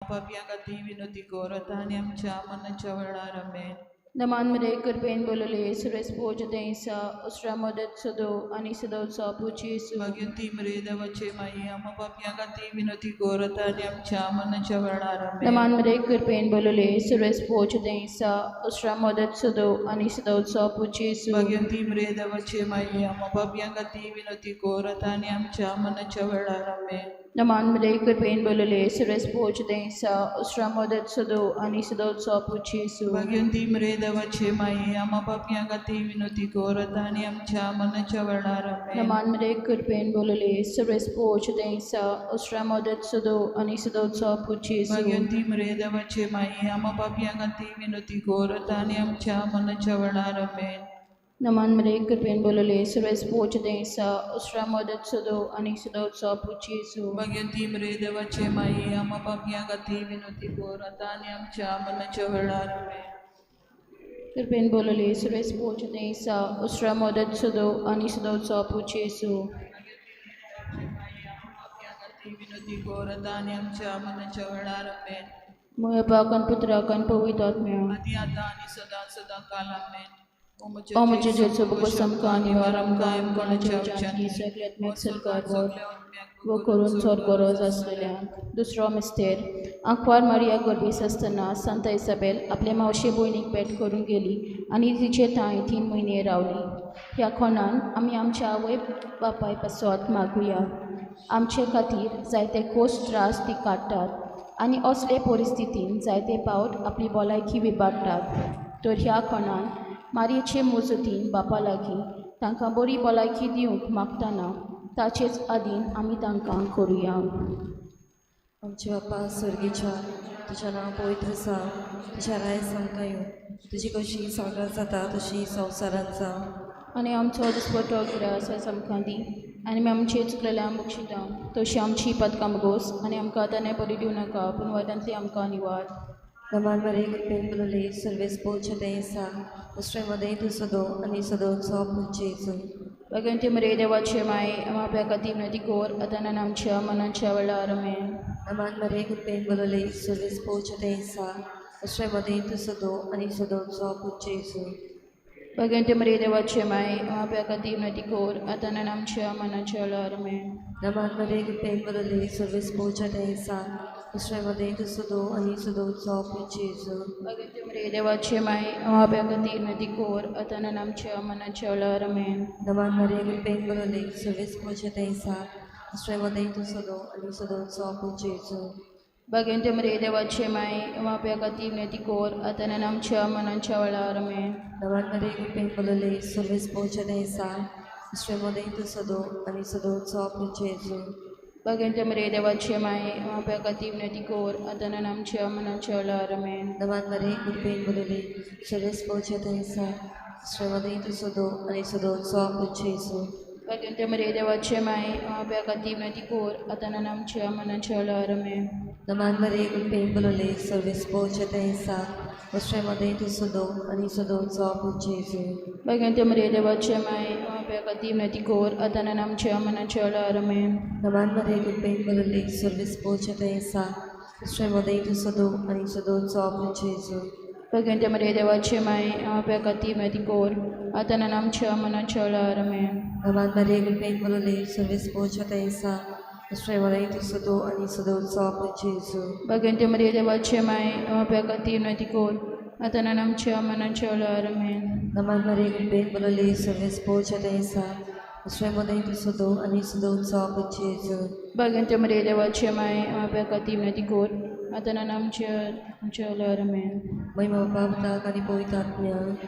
पापयां खातीर विनवती कर आतां आनी आमच्या मरणाच्या वेळार. आमेन. नमान मरे कृपेन बोलले सुरेश पोच देसा उसरा मदत सदो आनी सदोचो पूज जेसू. भाग्यवंती मरे देवाचे माई, आम्हा पापयां खातीर विनवती कर आतां आनी आमच्या मरणाच्या वेळार. आमेन. नमान मरे कृपेन बोलले सुरेश पोच देसा उसरा मदत सदो आनी सदोचो पूज जेसू. भाग्यवंती मरे देवाचे माई, आम्हा पापयां खातीर विनवती कर आतां आनी आमच्या मरणाच्या वेळार. आमेन. नमान मरे कृपेन बोलले सुरेश पोच देसा उसरा मदत सदो आनी सदोचो पूज जेसू. भाग्यवंती मरे देवाचे माई, आम्हा पापयां खातीर विनवती कर आतां आनी आमच्या मरणाच्या वेळार. आमेन. नमान मरे कृपेन बोलले सुरेश पोच देसा उसरा मदत सदो आनी सदोचो पूज जेसू. भाग्यवंती मरे देवाचे माई, आम्हा पापयां खातीर विनवती कर आतां आनी आमच्या मरणाच्या वेळार. आमेन. नमान मरे कृपेन बोलले सुरेश पोच देसा उसरा मदत सदो आनी सदोचो पूज जेसू. भाग्यवंती मरे देवाचे माई, आम्हा पापयां खातीर विनवती कर आतां आनी आमच्या मरणाच्या वेळार. आमेन. कृपेन बोलले सुरेश पोच देसा उसरा मदत सदो आनी सदोचो पूज जेसू. पापयां खातीर विनवती कर आतां आनी आमच्या मरणाच्या वेळार. आमेन. मुया बापान पुत्राक आनी पवित्र आत्म्या. आदी आतां आनी सदां सदां काल. आमेन. ओ म्हजे जेजू, भोगोस आमकां निवार आमकां आमकोणाच्या उज्यांतली सगल्या आत्म्याक सरकार वो करून चड गरज आसलेल्यांक. दुसरो मिस्तेर. आंकवार मारिया गर्भेस्त आसतना सांता इसाबेल आपले मावशे भयणीक भेट करूंक गेली आनी तिचे थंय 3 म्हयने रावली. ह्या कोणान आमी आमच्या आवय बापाय पासत मागुया. आमचे खातीर जायते खोस त्रास ती काडटात आनी असले परिस्थितीन जायते पावट आपली भलायकी विबाडटात. तर ह्या कोणान मारयेचे मजतीन बापा लागीं तांकां बरी भलायकी दिवंक मागतना ताचेच आदीन आमी तांकां करुया. आमचे बापा स्वर्गीच्या, तुझ्या नांव पवित्र जावं, तुझ्या राय आमकां येवं, तुजी कशी स्वर्गात जाता तशी संवसारांत जावं. आनी आमचो दिसपटो गिरास आयज आमकां दी आनी आमी आमचे चुकलेल्या बक्षिता तशी आमची पदकां बगोस आनी आमकां ताणें बरी दिवं नाका पूण वायटांतली आमकां निवार. नमान मरे कृपेन बोलले सर्वेस पोच देसा दुसरे मदें तूं सदो आनी सदोचो पूज जेजू. भगवंती मरे देवाचे माये, आमच्या खातीर विनवती कर आतां आनी आमच्या मनाच्या वेळार. आमेन. नमान मरे कृपेन बोलले सर्वेस पोच देसा दुसरे मदें तूं सदो आनी सदोचो पूज जेजू. भगवंती मरे देवाचे माये, आमच्या खातीर विनवती कर आतां आनी आमच्या मनाच्या वेळार. आमेन. नमान मरे कृपेन बोलले सर्वेस पोच देसा दुसरे मदें तूं सदो आनी सदोचो पूज जेजू. भगवंती मरे देवाचे माये, आमच्या खातीर विनवती कर आतां आनी आमच्या मनाच्या वेळार. आमेन. नमान मरे कृपेन बोलले सर्वेस पोच देसा दुसरे मदें तूं सदो आनी सदोचो पूज जेजू. भगवंती मरे देवाचे माये, आमच्या खातीर विनवती कर आतां आनी आमच्या मनाच्या वेळार. आमेन. नमान मरे कृपेन बोलले सर्वेस पोच देसा दुसरे मदें तूं सदो आनी सदोचो पूज जेजू. भगवंती मरे देवाचे माये, आमच्या खातीर विनवती कर आतां आनी आमच्या मनाच्या वेळार. आमेन. नमान मरे कृपेन बोलले सर्वेस पोच देसा दुसरे मदें तूं सदो आनी सदोचो पूज जेजू. भगवंती मरे देवाचे माये, आमच्या खातीर विनवती कर आतां आनी आमच्या मनाच्या वेळार. आमेन. नमान मरे कृपेन बोलले सर्वेस पोच देसा दुसरे मदें तूं सदो आनी सदोचो पूज जेजू. भगवंती मरे देवाचे माये, आमच्या खातीर विनवती कर आतां आनी आमच्या मनाच्या वेळार. आमेन. नमान मरे कृपेन बोलले सर्वेस पोच देसा दुसरे मदें तूं सदो आनी सदोचो पूज जेजू. भगवंती मरे देवाचे माये, आमच्या खातीर विनवती कर आतां आनी आमच्या मनाच्या वेळार. आमेन. नमान मरे कृपेन बोलले सर्वेस पोच देसा दुसरे मदें तूं सदो आनी सदोचो पूज जेजू. भगवंती मरे देवाचे माये, आमच्या खातीर विनवती कर आतां आनी आमच्या मनाच्या वेळार. आमेन. नमान मरे कृपेन बोलले सर्वेस पोच देसा दुसरे मदें तूं सदो आनी सदोचो पूज जेजू. भगवंती मरे देवाचे माये, आमच्या खातीर विनवती कर आतां आनी आमच्या वेळार. आमेन. महिमा बापा पुताक आनी पवित्र आत्म्याक,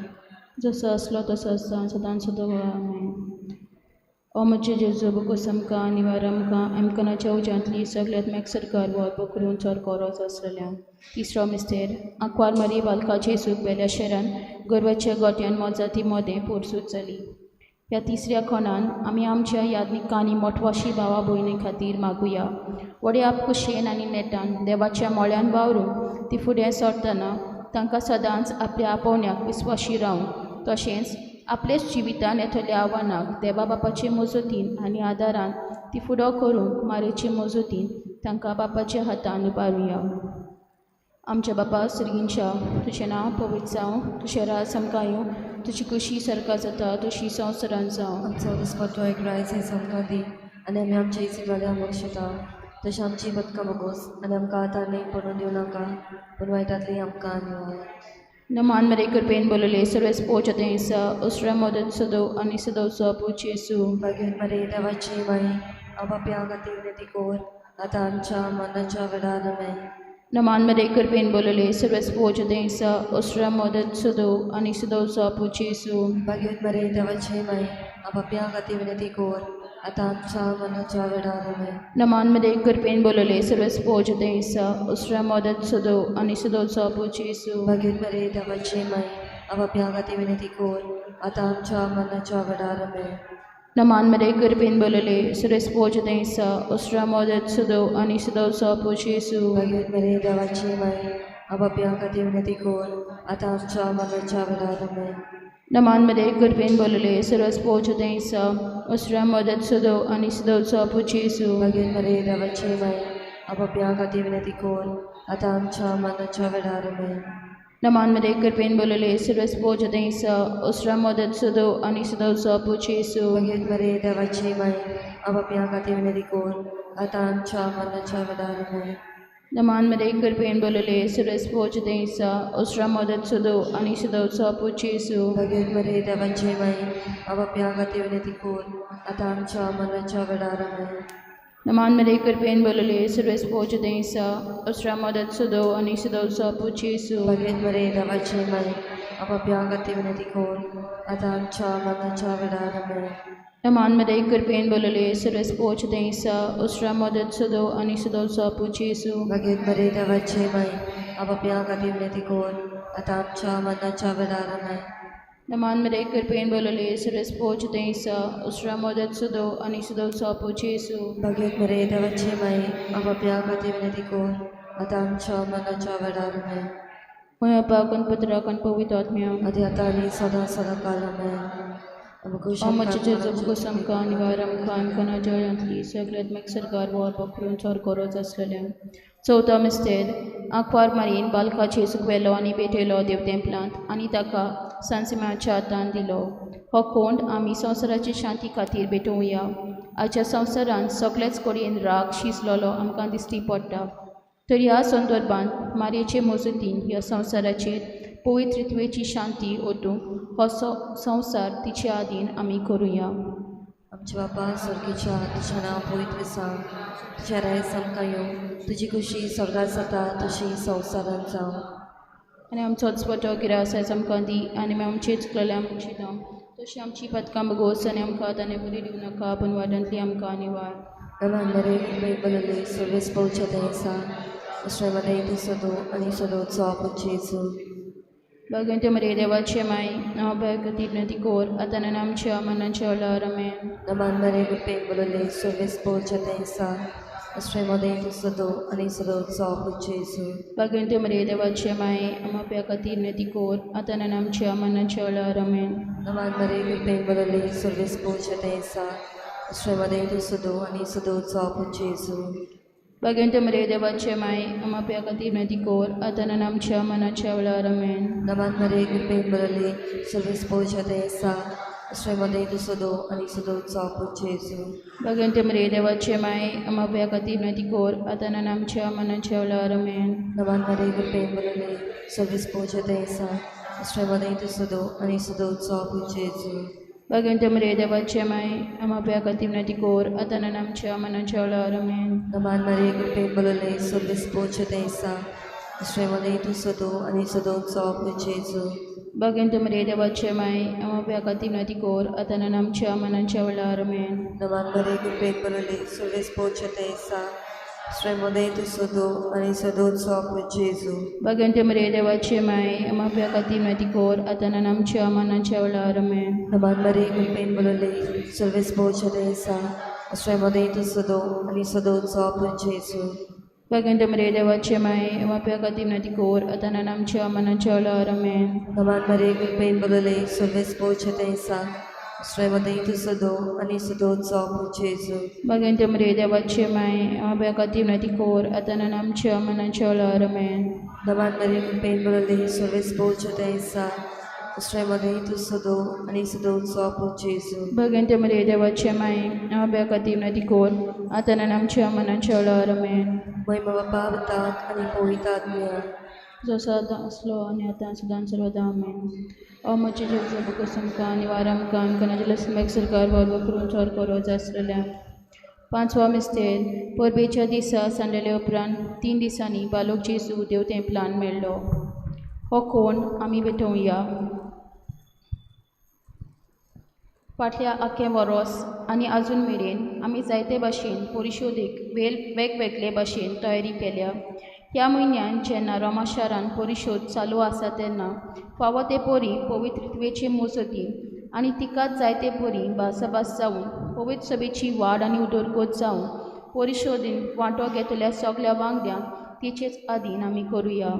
जसो आसलो तसो आसा सदांच सदां. आमेन. ओ म्हजे जेजू, भोगोस आमकां निवार आमकां आमकानाच्या उज्यांतली सगल्या आत्म्याक सरकार वो करून चड गरज आसलेल्या. तिसरो मिस्तेर. आंकवार मारी बालकाचे सूख बेल्या शहरान गर्वाच्या गोट्यान मोजाती मोदें पोरसूद जाली. ह्या तिसऱ्या कोणान आमी आमच्या यादनिकांनी मोटवाशी भावा भयणी खातीर मागुया. व्हड्या आपकुशेन आनी नेटान देवाच्या मोळ्यान वावरून ती फुडें सरतना तांकां सदांच आपल्या आपोवण्याक विस्वाशी रावूं, तशेंच आपलेच जिवितान येतल्या आव्हानाक देवा बापाचे मजतीन आनी आदारान ती फुडो करूंक मारेचे मजतीन तांकां बापाच्या हातान उबारुया. आमच्या बापा सर्गींच्या, तुजें नांव पवित्र जावं, तुजें राज आमकां येवं, तुजी खुशी सारका जाता तशी संवसारान जावं. आमचो दिसपट्टो एक रायस आयज आमकां दी आनी आमी आमच्या इचुकल्यां बक्षता तशें आमची बदकां बगोस आनी आमकां आतां न्ही पडून दिवं नाका पूण वायटांतली आमकां निवार. नमान मरे कृपेन बोलले सर्वेस पोचते isa उसरा मदत सदो आनी सदोचो पूत जेजू. मागीर मरे देवाची माई आपापया खातीर विनंती कर आतां आमच्या मरणाच्या वेळार आमेन. नमान मरे कृपेन बोलले सर्वेस पोचते isa उसरा मदत सदो आनी सदोचो पूत जेजू. मागीर मरे देवाची माई आपापया खातीर विनंती कर आतां आमच्या मरणाच्या वेळार आमेन. नमान मरे कृपेन बोलले सर्वेस पोचते isa उसरा मदत सदो आनी सदोचो पूत जेजू. मागीर मरे देवाची माई आपापया खातीर विनंती कर आतां आमच्या मरणाच्या वेळार आमेन. नमान मरे कृपेन बोलले सर्वेस पोचते isa उसरा मदत सदो आनी सदोचो पूत जेजू. मागीर मरे देवाची माई आपापया खातीर विनंती कर आतां आमच्या मरणाच्या वेळार आमेन. नमान मरे कृपेन बोलले सर्वेस पोचते isa उसरा मदत सदो आनी सदोचो पूत जेजू. मागीर मरे देवाची माई आपापया खातीर विनंती कर आतां आमच्या मरणाच्या वेळार आमेन. नमान मरे कृपेन बोलले सर्वेस पोचते isa उसरा मदत सदो आनी सदोचो पूत जेजू. मागीर मरे देवाची माई आपापया खातीर विनंती कर आतां आमच्या मरणाच्या वेळार आमेन. नमान मरे कृपेन बोलले सर्वेस पोचते isa उसरा मदत सदो आनी सदोचो पूत जेजू. मागीर मरे देवाची माई आपापया खातीर विनंती कर आतां आमच्या मरणाच्या वेळार आमेन. नमान मरे कृपेन बोलले सर्वेस पोचते isa उसरा मदत सदो आनी सदोचो पूत जेजू. मागीर मरे देवाची माई आपापया खातीर विनंती कर आतां आमच्या मरणाच्या वेळार आमेन. नमान मरे कृपेन बोलले सर्वेस पोचते isa उसरा मदत सदो आनी सदोचो पूत जेजू. मागीर मरे देवाची माई आपापया खातीर विनंती कर आतां आमच्या मरणाच्या वेळार आमेन. नमान मरे कृपेन बोलले सर्वेस पोचते isa उसरा मदत सदो आनी सदोचो पूत जेजू. मागीर मरे देवाची माई आपापया खातीर विनंती कर आतां आमच्या मरणाच्या वेळार आमेन. मुया बापाक पुत्राक आनी पवित्र आत्म्याक आदी आतां आनी सदां सदां काल आमेन. आमच्या जेजू आमकां निवार आमकां आमकां जळ्यांतली सगळ्यात्मक सरकार वर बकरून चोर गरज आसलेल्या. चवथो मिस्तेर आंकवार मारीन बालका जेजूक व्हेलो आनी भेटयलो देव तेंपलांत आनी ताका सांसिम्याच्या हातान दिलो. हो कोंड आमी संवसाराची शांती खातीर भेटोवया. आजच्या संवसारांत सगळेच कडेन राग शिजलोलो आमकां दिश्टी पडटा, तर ह्या संदर्भांत मारयेचे मजतीन ह्या संवसाराचेर पवित्रत्वेची शांती ओतूंक हो संवसार तिचे आदीन आमी करुया. आमच्या बापा स्वर्गीच्या, तुझ्या नांव पवित्र जावं, तुझ्या रायस आमकां येवं, तुजी खुशी स्वर्गात जाता तशी संवसारांत जावं. आनी आमचो दिसपट्टो गिरास आयज आमकां दी आनी आमी आमचे चुकलेले आमची दाम तशी आमची पदकां बगोस आनी आमकां ताणें बरी दिवं नाका पूण वादांतली आमकां निवार. नमान मरे कृपेन बोलले सर्वेस पोवच्या आसा उसरामध्ये तूं सदो आनी सदोचो पूत जेजू. भगवंत मरे देवाचे माई नांव खातीर विनंती कर आतां आनी आमच्या मरणाच्या वेळार आमेन. नमान मरे कृपेन बोलले सर्वेस पोवच्या आसा उसरामध्ये तूं सदो आनी सदोचो पूत जेजू. भगवंत मरे देवाचे माई आमच्या खातीर विनंती कर आतां आनी आमच्या मरणाच्या वेळार आमेन. नमान मरे कृपेन बोलले सर्वेस पोवच्या आसा उसरामध्ये तूं सदो आनी सदोचो पूत जेजू. भगवंत मरे देवाचे माई आमच्या खातीर विनंती कर आतां आनी आमच्या मरणाच्या वेळार आमेन. नमान मरे कृपेन बोलले सर्वेस पोवच्या आसा उसरामध्ये तूं सदो आनी सदोचो पूत जेजू. भगवंत मरे देवाचे माई आमच्या खातीर विनंती कर आतां आनी आमच्या मरणाच्या वेळार आमेन. नमान मरे कृपेन बोलले सर्वेस पोवच्या आसा उसरामध्ये तूं सदो आनी सदोचो पूत जेजू. भगवंत मरे देवाचे माई आमच्या खातीर विनंती कर आतां आनी आमच्या मरणाच्या वेळार आमेन. नमान मरे कृपेन बोलले सर्वेस पोवच्या आसा उसरामध्ये तूं सदो आनी सदोचो पूत जेजू. भगवंत मरे देवाचे माई आमच्या खातीर विनंती कर आतां आनी आमच्या मरणाच्या वेळार आमेन. नमान मरे कृपेन बोलले सर्वेस पोवच्या आसा उसरामध्ये तूं सदो आनी सदोचो पूत जेजू. भगवंत मरे देवाचे माई आमच्या खातीर विनंती कर आतां आनी आमच्या मरणाच्या वेळार आमेन. नमान मरे कृपेन बोलले सर्वेस पोवच्या आसा उसरामध्ये तूं सदो आनी सदोचो पूत जेजू. भगवंत मरे देवाचे माई आमच्या खातीर विनंती कर आतां आनी आमच्या मरणाच्या वेळार आमेन. नमान मरे कृपेन बोलले सर्वेस पोवच्या आसा श्रेमती तूं सदो आनी सदोचो जेजू. भगवंत मरे देवाचे माय आमच्या खातीर विनंती कर आतां आनी आमच्या मनाच्या वेळार. आमेन. नमान मरिया कृपेन भरलेली सर्वेस्पोर आसा, श्रेमती तूं सदो आनी सदोचो जेजू. भगवंत मरे देवाचे माय आमच्या खातीर विनंती कर आतां आनी आमच्या मनाच्या वेळार. आमेन. महिमा बापा पुताक आनी पवित्र आत्म्याक, जसो आतां आसलो आनी आतां सदां सर्वदा. आमेन. ओ म्हजे जेजू कसमकां आनी वारामकां आमकां नाजिल्लो सम्यक सरकार वर्ग करून चड करो आसलेल्या. पांचवो मिस्तेर. परबेच्या दिसा सांडले उपरांत 3 दिसांनी बालोक जेजू देव तेंपलान मेळ्ळो. हो कोण आमी भेटोवया. फाटल्या आख्खें वरोस आनी आजून मेरेन आमी जायते भाशेन परिशोदेक वेगवेगळे भाशेन तयारी केल्या. ह्या म्हयन्यान जेन्ना रोमा शारान परिशोद चालू आसा तेन्ना फावो ते परी पवित्रत्वेचे मोजती आनी तिकाच जायते परी भासाभास जावन पवित्र सभेची वाड आनी उदरगत जावन परिशोदीन वांटो घेतल्या सगल्या वांगड्यांक तिचेच आदीन आमी करुया.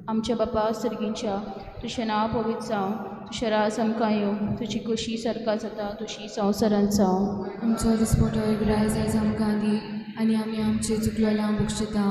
आमच्या बापा सर्गीच्या, तुजें नांव पवित्र जावं, तुजें राज आमकां येवं, तुजी खोशी सारका जाता तशी संवसारांत जावं. आमचो दिसपटो ग्रास आयज आमकां दी आनी आमी आमचे चुकलेल्या बक्षिता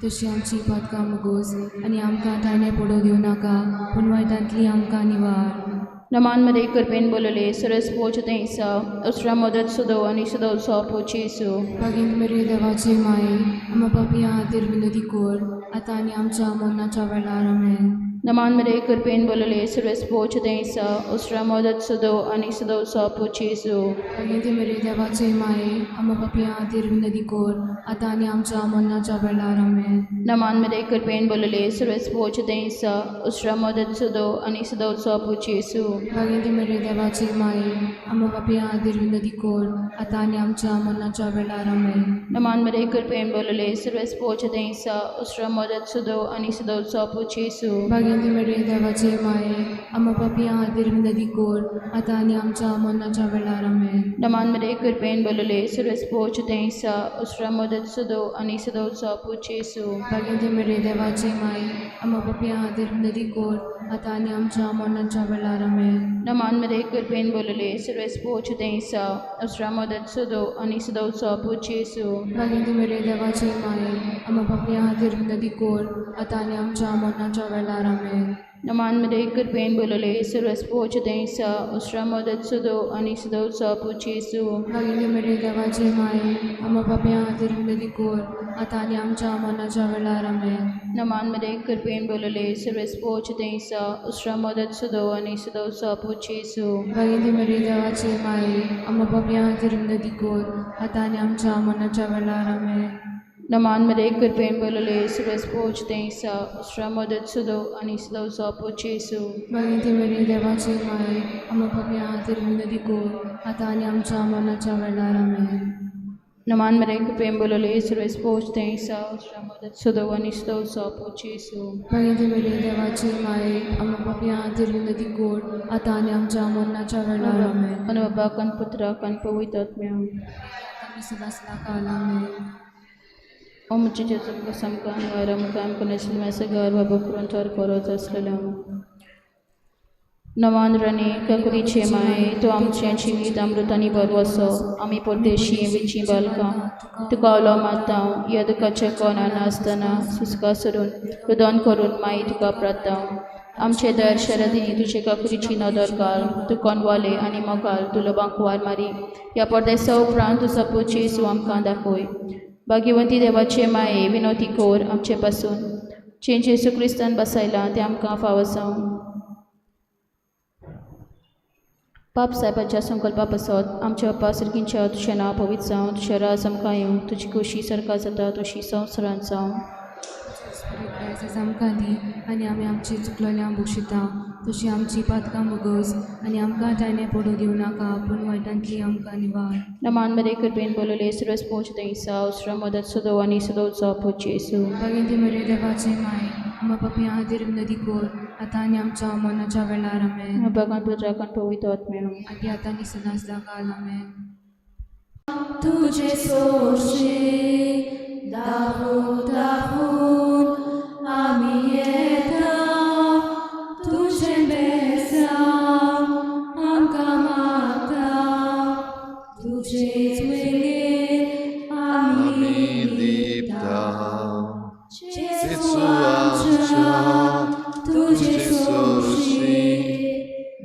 तशी आमची पातकां मुगोस आनी आमकां ताणें पडोवंक दिवं नाका पूण वायटांतली आमकां निवार. नमान मरे कृपेन बोलले सरस पोच थंयसा उसरा मदत सदो आनी सदो सोपो जेजू. बागेंत मरे देवाचे माये आमा पापया खातीर विनंती कर आतां आनी आमच्या मरणाच्या वेळार. आमेन. नमान मरे कृपेन बोलले सरस पोच थंयसा उसरा मदत सदो आनी सदो सोपो जेजू. बागेंत मरे देवाचे माये आमा पापया खातीर विनंती कर आतां आनी आमच्या मरणाच्या वेळार. आमेन. नमान मरे कृपेन बोलले सरस पोच थंयसा उसरा मदत सदो आनी सदो सोपो जेजू. बागेंत मरे देवाचे माये आमा पापया खातीर विनंती कर आतां आनी आमच्या मरणाच्या वेळार. आमेन. नमान मरे कृपेन बोलले सरस पोच थंयसा उसरा मदत सदो आनी सदो सोपो जेजू. बागेंत मरे देवाचे माये आमा पापया खातीर विनंती कर आतां आनी आमच्या मरणाच्या वेळार. आमेन. नमान मरे कृपेन बोलले सरस पोच थंयसा उसरा मदत सदो आनी सदो सोपो जेजू. बागेंत मरे देवाचे माये आमा पापया खातीर विनंती कर आतां आनी आमच्या मरणाच्या वेळार. आमेन. नमान मरे कृपेन बोलले सरस पोच थंयसा उसरा मदत सदो आनी सदो सोपो जेजू. बागेंत मरे देवाचे माये आमा पापया खातीर विनंती कर आतां आनी आमच्या मरणाच्या वेळार. आमेन. नमान मरे कृपेन बोलले सरस पोच थंयसा उसरा मदत सदो आनी सदो सोपो जेजू. बागेंत मरे देवाचे माये आमा पापया खातीर विनंती कर आतां आनी आमच्या मरणाच्या वेळार. आमेन. नमान मरे कृपेन बोलले सरस पोच थंयसा उसरा मदत सदो आनी सदो सोपो जेजू. बागेंत मरे देवाचे माये आमा पापया खातीर विनंती कर आतां आनी आमच्या मरणाच्या वेळार. आमेन. नमान मरे कृपेन बोलले सरस पोच थंयसा उसरा मदत सदो आनी सदो सोपो जेजू. बागेंत मरे देवाचे माये आमा पापया खातीर विनंती कर आतां आनी आमच्या मरणाच्या वेळार. आमेन. नमान मरे कृपेन बोलले सरस पोच थंयसा उसरा मदत सदो आनी सदो सोपो जेजू. बागेंत मरे देवाचे माये आमा पापया खातीर विनंती कर आतां आनी आमच्या मरणाच्या वेळार. आमेन. आनी बाबाक आनी पुत्राक आनी पवित्र आत्म्याक आनी सदां सदां काल. आमेन. ओ म्हजे जेजू कसमकां आनी वारामकां आमकां नाशिल्लें सगळ्यार बाबा करून चड करोच आसलेलो. नमान राणी काकुरीचे माये तूं आमचें जिवीत अमृतांनी बरो असो. आमी परदेशी विची बालकां तुका उलो मारता ह्या दुखाच्या कोणा नासतना सुस्का सरून रुदन करून माई तुका प्रार्थना. आमचे दर शरदिनी तुजे काकुरीची नदर घाल, तूं कोनवाले आनी मोगाल तूं लोबांक वार मारी. ह्या परदेसा उपरांत तुजो पूत जेजू आमकां दाखय. भाग्यवंती देवाचे माये विनोती कोर आमचे पासून जें जेजू क्रिस्तान बसयलां तें आमकां फावो जावं. पाप साहेबाच्या संकल्पा पासत आमच्या बापा सर्गींच्या तुजें नांव पवित्र जावं, तुजें राज आमकां येवं, तुजी खोशी सारका जाता तशी संवसारांत जावं. आमकां दी आनी आमी आमची चुकलेल्या बक्षिता तशी आमची पातकां मुगोस आनी आमकां ताणें पडूं दिवं नाका पूण वायटांतली आमकां निवार. नमान मरे कृपेन बोलले सरस पोच थंयसा उसरा मदत सदो आनी सदो सोपो जेजू. बागेंत मरे देवाचे माये आमा पापया खातीर विनंती कर आतां आनी आमच्या मरणाच्या वेळार. आमेन. बाबान पुत्राक आनी पवित्र आत्म्याक आनी आतां आनी सदां सदां काल. आमेन. तुझे सोशे दाहून दाहून आमी येता तुझे बेसांव आमकां मागता. आमच्या तुजे सोशी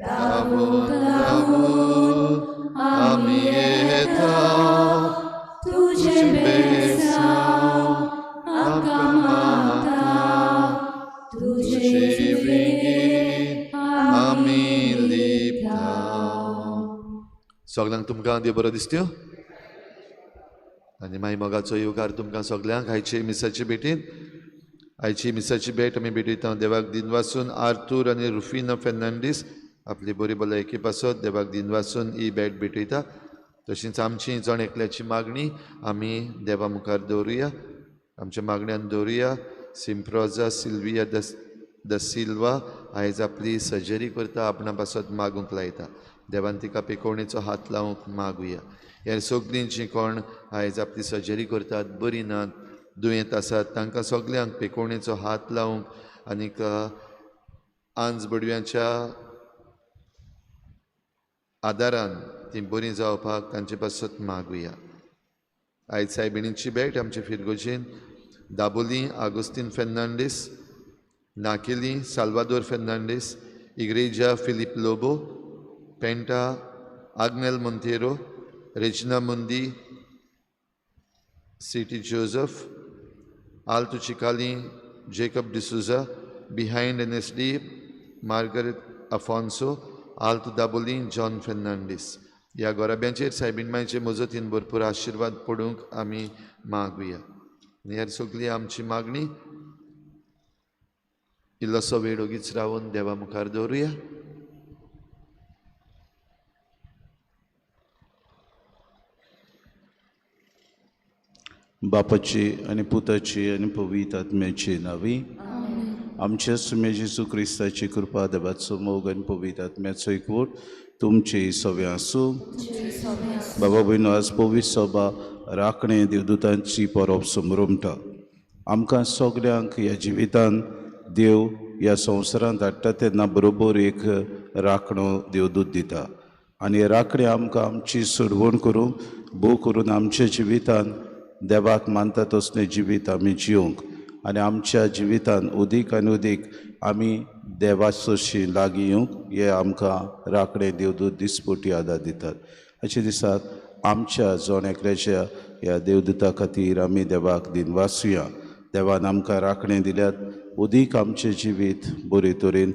धांवून धांवून आमी येता तुजें बेसांव आमकां मागता तुजे वेगीन आमी लिपता. सगल्यांक तुमकां देव बरो दिसत्यो आनी मागीर मोगाचो येवकार तुमकां सगल्यांक आयचे मिसाचे भेटीन. आयची मिसाची भेट आमी भेटयता देवाक दिनवासून आर्थूर आनी रुफिना फेर्नांडीस आपली बरी भलायकी पासत देवाक दिनवासून ही भेट भेटयता. तशींच आमची जण एकल्याची मागणी आमी देवा मुखार दवरुया, आमच्या मागण्यान दवरुया. सिम्प्रोजा सिल्विया the Silva आयज आपली सर्जरी करता, आपणा पासत मागूंक लायता. देवान तिका पेकोवणेचो हात लावंक मागुया. ह्या सगळीं जीं कोण आयज आपली सर्जरी करतात, बरी नात, दुयेंत आसात, तांकां सगल्यांक पेकोवणेचो हात लावंक आनीक आंज बडव्यांच्या आदारान ती बरी जावपाक तांचे पासत मागुया. आयज सायबिणीची भेट आमचे फिरगोजेन Dabolim Agostinho Fernandes, Naquelim Salvador Fernandes, Igreja Philip Lobo, Penta Agnel Monteiro, Regina Mundi, C T Joseph, Alto Chicalim Jacob D'Souza, behind N S D Margaret Afonso, Alto Dabolim John Fernandes. ह्या गोराब्यांचेर सायबीण मायचे मजतीन भरपूर आशिर्वाद पडूंक आमी मागुया. आनी ह्या सगली आमची मागणी इल्लोसो वेळ ओगीच रावन देवा मुखार दवरुया. बापाची आनी पुताची आनी पवित्र आत्म्याची नावी आमच्या सुम्या जेजू क्रिस्ताची कृपा, देवाचो मोग आनी पवित्र आत्म्याचो एकवट तुमची सव्या आसूं. बाबा भयणो, आज पवित्र सभा राखणे देवदूतांची परब समरमता. आमकां सगल्यांक ह्या जिवितान देव ह्या संवसारांत धाडटा तेन्ना बरोबर एक राखणो देवदूत दिता आनी राखणे आमकां आमची सोडवण करूंक, भोव करून आमच्या जिवितान देवाक मानता तसलें जिवीत आमी जिवंक आनी आमच्या जिवितान उदीक आनी उदीक आमी देवाचोशी लागीं येवंक हे आमकां राखणे देवदूत दिसपटी आदार दितात. अशें दिसाक आमच्या जण एकल्याच्या ह्या देवदूता खातीर आमी देवाक दिनवासुया. देवान आमकां राखणे दिल्यात, उदीक आमचें जिवीत बरे तरेन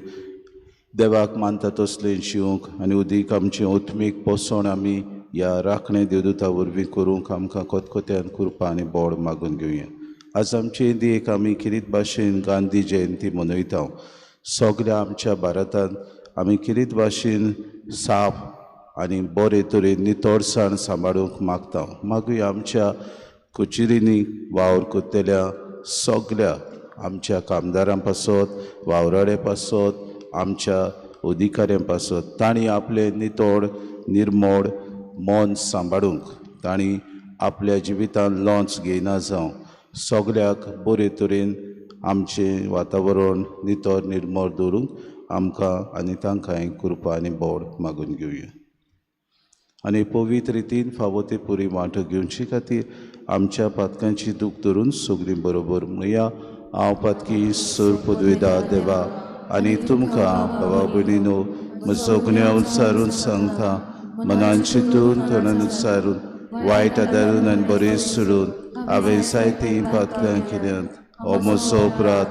देवाक मानता तसलें जिवंक आनी उदीक आमचें आत्मीक पोसण आमी ह्या राखणे देवदूता वरवीं करूंक आमकां खतखत्यान कृपा आनी बोड मागून घेवया. आज आमचे एक आमी किरीत भाशेन गांधी जयंती मनयता. सगल्या आमच्या भारतांत आमी किरीत भाशेन साफ आनी बरे तरेन नितळसाण सांबाळूंक मागता. मागीर आमच्या कचेरींनी वावर करतल्या सगल्या आमच्या कामदारां पासत, वावराडे पासत, आमच्या अधिकाऱ्यां पासत तांणी आपलें नितळ निर्मळ मन सांबाळूंक, तांणी आपल्या जिवितांत लॉन्च घेयना जावं, सगल्याक बरे तरेन आमचें वातावरण नितळ निर्मळ दवरूंक आमकां आनी तांकां कृपा आनी बोड मागून घेवया. आनी पवित्र रितीन फावो ते पुरी वांटो घेवचे खातीर आमच्या पातकांची दूख धरून सगळीं बरोबर म्हणया. हांव पातकी सर पदवेदा देवा आनी तुमकां बाबा भयणीनो म्हजो गुन्यांव उच्चारून सांगता, मनान चिंतून तोंडान उच्चारून वायट आदारून आनी बरें सोडून हांवें जायतीं पातकां केल्यांत. हो म्हजो अपराध,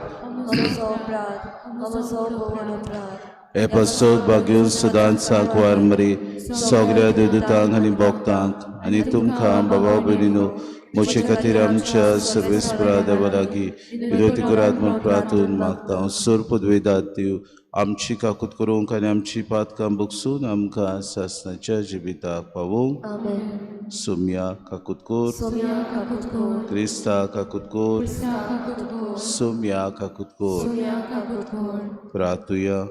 हे पासत भाग्यून सदांच सांकवार मरी सगळ्या देवदूतांक आनी भक्तांक आनी तुमकां बाबा भयणीनो म्हजे खातीर आमच्या सर्वेस्परा देवा लागीं विनवती करात म्हूण प्रार्थून मागता. सर पदवेदात देव आमची काकूत करूंक आनी आमची पातकां बगसून आमकां सासणाच्या जिविताक पावोवंक. सोम्या काकूत कोर, क्रिस्ता काकूत कोर, सोम्या काकूत कोर. प्रार्थुया.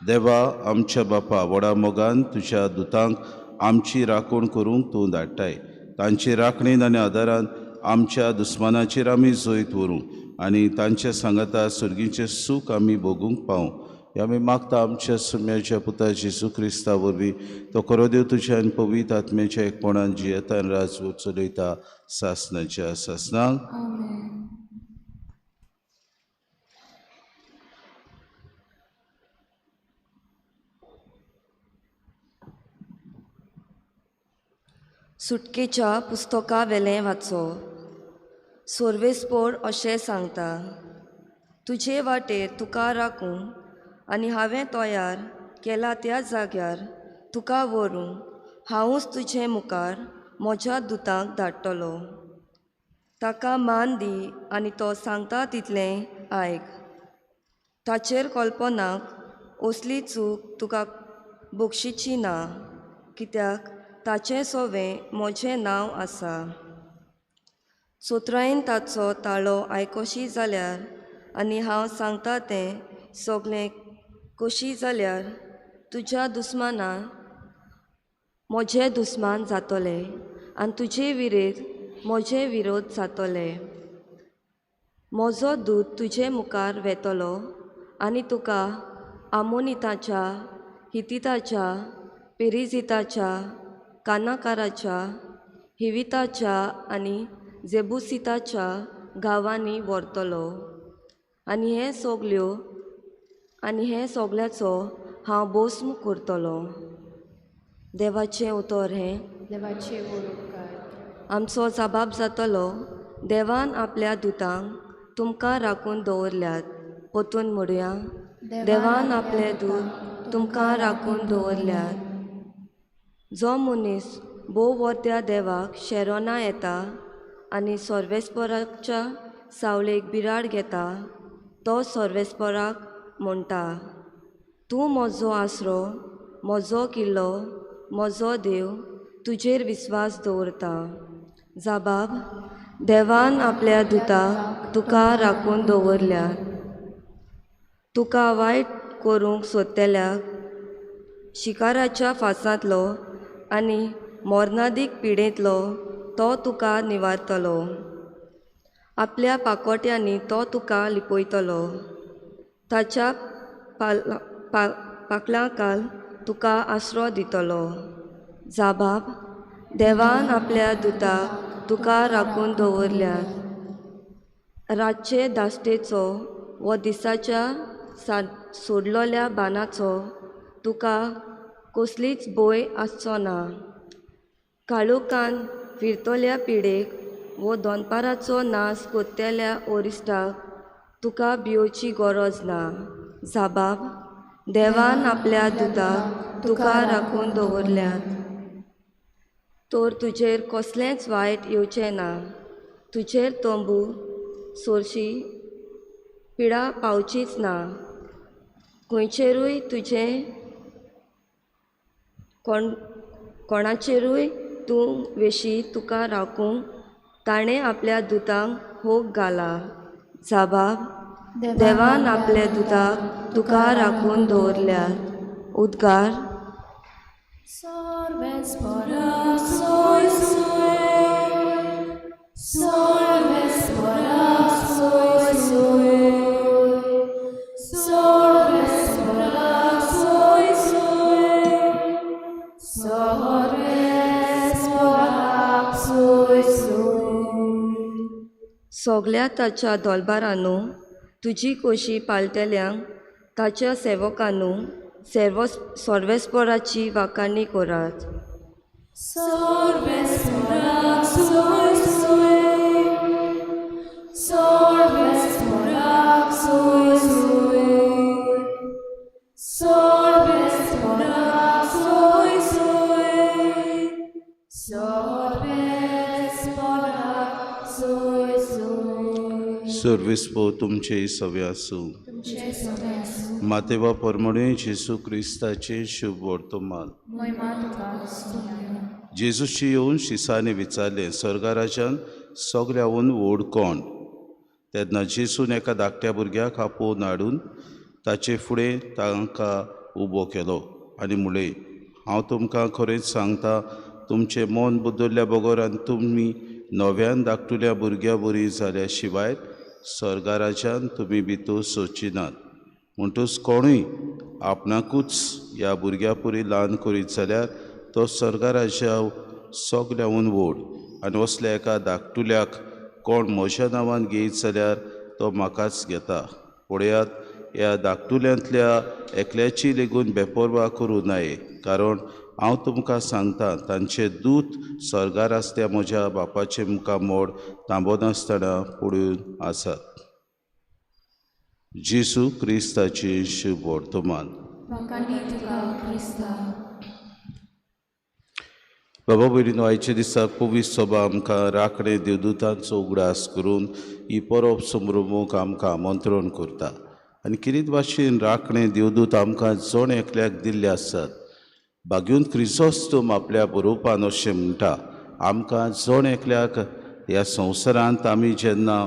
देवा आमच्या बापा, व्हडा मोगान तुज्या दुतांक आमची राखण करूंक तूं धाडटाय. तांचे राखणेन आनी आदारान आमच्या दुस्मानाचेर आमी जैत व्हरूंक आनी तांच्या सांगाता सर्गीचें सूख आमी भोगूंक पावूं. हें आमी मागता आमच्या सुम्याच्या पुता जेजू क्रिस्ता वरवीं. तो खरो देव तुज्या आनी पवित्र आत्म्याच्या एकपणान जियेता आनी राजवट चलयता सासणाच्या सासणाक. सुटकेच्या पुस्तका वेलें वाचो. सोर्वेस्पोर अशें सांगता, तुजे वाटेर तुका राखूं आनी हांवें तयार केला त्या जाग्यार तुका व्हरूं. हांवूच तुजे मुखार म्हज्या दुतांक धाडटलो. ताका मान दी आनी तो सांगता तितलें आयक. ताचेर कल्पनाक असली चूक तुका बक्षिची ना, कित्याक ताचें सोवें म्हजें नांव आसा. सोत्रायेन ताचो ताळो आयकोशी जाल्यार आनी हांव सांगता तें सगळें कशी जाल्यार तुज्या दुस्माना म्हजे दुस्मान जातले आनी तुजे विरेध म्हजे विरोध जातले. म्हजो दूत तुजे मुखार वेतलो आनी तुका आमोनिताच्या, हितिताच्या, पेरिजिताच्या, कानाकाराच्या, हिविताच्या आनी जेबुसिताच्या गांवांनी व्हरतलो. आनी हे सगल्यो आनी हे सगळ्याचो हांव भस्म करतलो. देवाचें उतर हें. देवाचे उपकार. आमचो जबाब जातलो, देवान आपल्या दुतांक तुमकां राखून दवरल्यात. परतून म्हणुया, देवान आपले दूत तुमकां राखून दवरल्यात. जो मनीस भोव वर्त्या देवाक शेरोना येता आनी सर्वेस्पराच्या सावळेक बिराड घेता, तो सर्वेस्पराक म्हणटा, तूं म्हजो आसरो, म्हजो किल्लो, म्हजो देव, तुजेर विस्वास दवरता. जबाब, देवान आपल्या दुताक तुका राखून दवरल्यात. तुका वायट करूंक सोदतल्याक शिकाराच्या फासांतलो आनी मरणादीक पिडेंतलो तो तुका निवारतलो. आपल्या पाकोट्यांनी तो तुका लिपयतलो. ताच्या पाकलांकाल तुका आसरो दितलो. जबाब, देवान आपल्या दुताक तुका राखून दवरल्यात. रातचे दास्तेचो वो दिसाच्या सोडलेल्या बाणाचो तुका कसलीच भंय आसचो ना. काळोखान फिरतल्या पिडेक वो दनपाराचो नाश करतल्या ओरिस्टाक तुका भियोची गरज ना. जबाब, देवान आपल्या दुताक तुका राखून दवरल्यात. तर तुजेर कसलेंच वायट येवचें ना. तुजेर तंबू सोरशी पिडा पावचीच ना. खंयचेरूय तुजें कोणाचेरूय तूं वेशी तुका राखूंक ताणें आपल्या दुतांक होक घाला. जबाब, देवान आपल्या दुताक तुका राखून दवरल्यात. उद्गार. सगल्या ताच्या दोलबारानू तुजी कोशी पाळटल्यांक ताच्या सेवकानू सर्वेस्पराची वाखाणी करात. सर्वेस्पोर तुमचे सवे आसूं. मातेवा परमणे जेजू क्रिस्ताचे शुभ वर्तमान. जेजूशी येवन शिसांनी विचारलें, स्वर्गराजान सगळ्याहून व्हड कोण? तेन्ना जेजून एका धाकट्या भुरग्याक आपोवन हाडून ताचे फुडें तांकां उबो केलो आनी म्हणलें, हांव तुमकां खरेंच सांगता, तुमचें मन बदल्ल्या बगर आनी तुमी नव्यान धाकटुल्या भुरग्या बरी जाल्या शिवाय स्वर्गराजान तुमी भितर सोदची नात. म्हणटूच कोणूय आपणाकूच ह्या भुरग्या पुरी ल्हान करीत जाल्यार तो स्वर्गराजा सगळ्याहून व्हड. आनी असल्या एका धाकटुल्याक कोण म्हज्या नांवान घेयत जाल्यार तो म्हाकाच घेता. पळयात, ह्या धाकटुल्यांतल्या एकल्याची लेगून बेपर्वा करूं नये, कारण हांव तुमकां सांगता, तांचे दूत स्वर्गार आसत्या म्हज्या बापाचे मुखामोड थांबनासतना पडून आसात. जेजू क्रिस्ताची शुभ वर्तमान. बाबा भयणीनो, आयच्या दिसा पवित्र सभा आमकां राखणे देवदूतांचो उगडास करून ही परब संभ्रमूंक आमकां आमंत्रण करता. आनी किरीत भाशेन राखणे देवदूत आमकां जण एकल्याक दिल्ले आसात. भाग्यून क्रिसोस्तोम आपल्या बरोवपान अशें म्हणटा, आमकां जण एकल्याक ह्या संवसारांत आमी जेन्ना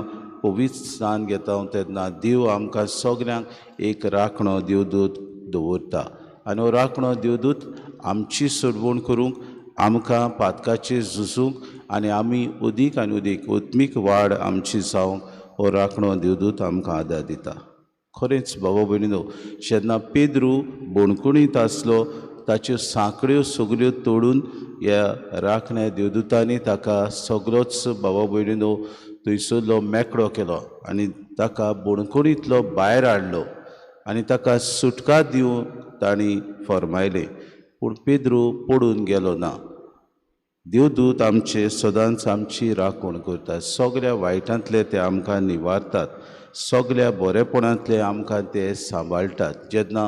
पवित्र स्नान घेता तेन्ना देव आमकां सगल्यांक एक राखणो देवदूत दवरता. आनी हो राखणो देवदूत आमची सोडवण करूंक, आमकां पातकाचेर झुजूंक आनी आमी अदीक आनी अदीक आत्मीक वाड आमची जावंक हो राखणो देवदूत आमकां आदार दिता. खरेंच बाबा भयणीनो, जेन्ना पेद्रू बणकुणींत आसलो ताच्यो सांकड्यो सगल्यो तोडून ह्या राखण्या देवदूतांनी ताका सगळोच बाबा भयणीनो थंयसरलो मेकळो केलो आनी ताका बणकुणींतलो भायर हाडलो आनी ताका सुटका दिवंक तांणी फर्मायलें. पूण पेद्रू पडून गेलो ना. देवदूत आमचे सदांच आमची राखण करतात. सगल्या वायटांतले ते आमकां निवारतात, सगल्या बरेपणांतले आमकां ते सांबाळटात. जेन्ना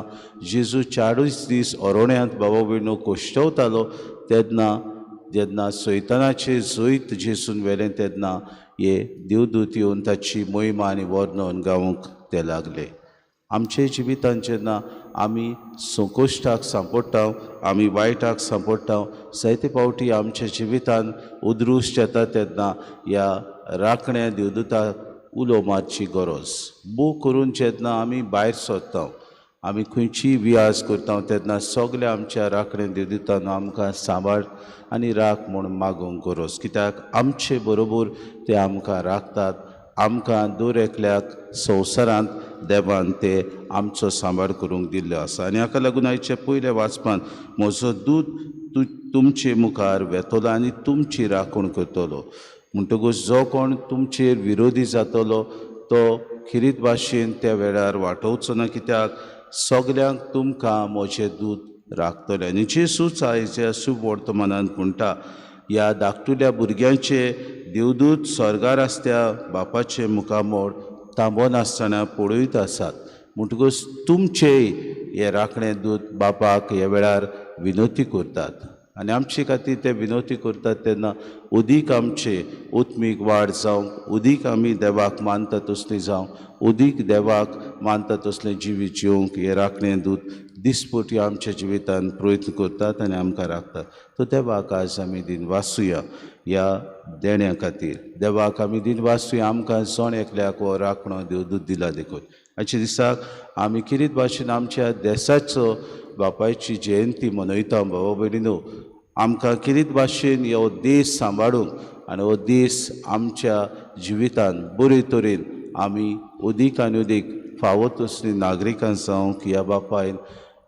जेजू 40 दीस अरण्यांत बाबा भयणीनो कश्टवतालो तेन्ना जेन्ना सैतानाचें जैत जेजून व्हेलें तेन्ना हे देवदूत येवन ताची महिमा आनी वर्णन गावंक ते लागले. आमचे जिवितांत जेन्ना आमी संकश्टाक सांपडटा, आमी वायटाक सांपडटा, जायते फावटी आमच्या जिवितांत उद्रुश्ट येता तेन्ना ह्या राखण्या देवदूताक उलो मारची गरज. बो करून जेन्ना आमी भायर सरता, आमी खंयचीय वियाज करता तेन्ना सगल्या आमच्या राखण्या देवदूतान आमकां सांबाळ आनी राख म्हूण मागूंक गरज. कित्याक आमचे बरोबर ते आमकां राखतात. आमकां दर एकल्याक संवसारांत देवान ते आमचो सांबाळ करूंक दिल्लो आसा. आनी हाका लागून आयच्या पयल्या वाचपान म्हजो दूत तुमचे मुखार वेतलो आनी तुमची राखण करतलो. म्हणटकूच जो कोण तुमचेर विरोधी जातलो तो खिरीत भाशेन त्या वेळार वाटोवचो ना, कित्याक सगल्यांक तुमकां म्हजें दूत राखतलें. आनी जेजूच आयच्या शुभ वर्तमानांत म्हणटा, ह्या धाकटुल्या भुरग्यांचे देवदूत स्वर्गार आसत्या बापाचे मुखामोड थांबनासतना पळयत आसात. म्हणटकूच तुमचेय हे राखणे दूत बापाक ह्या वेळार विनवती करतात आनी आमचे खातीर ते विनवती करतात तेन्ना अदीक आमचे आत्मीक वाड जावंक, अदीक आमी देवाक मानता तसली जावंक, अदीक देवाक मानता तसलें जिवीत जिवंक हे राखणे दूत दिसपटी आमच्या जिवितांत प्रयत्न करतात आनी आमकां राखतात. तो देवाक आज आमी दिन वाचुया ह्या देण्या खातीर. देवाक आमी दिन वाचुया आमकां जण एकल्याक हो राखणो देवदूत दिला देखून. आयच्या दिसाक आमी किरीत भाशेन आमच्या देसाचो बापायची जयंती मनयता. बाबा भयणीनो, आमकां किरीत भाशेन हो देश सांबाळूंक आनी हो देश आमच्या जिवितांत बरे तरेन आमी अदीक आनी अदीक फावो तसली नागरिकां जावंक ह्या बापायन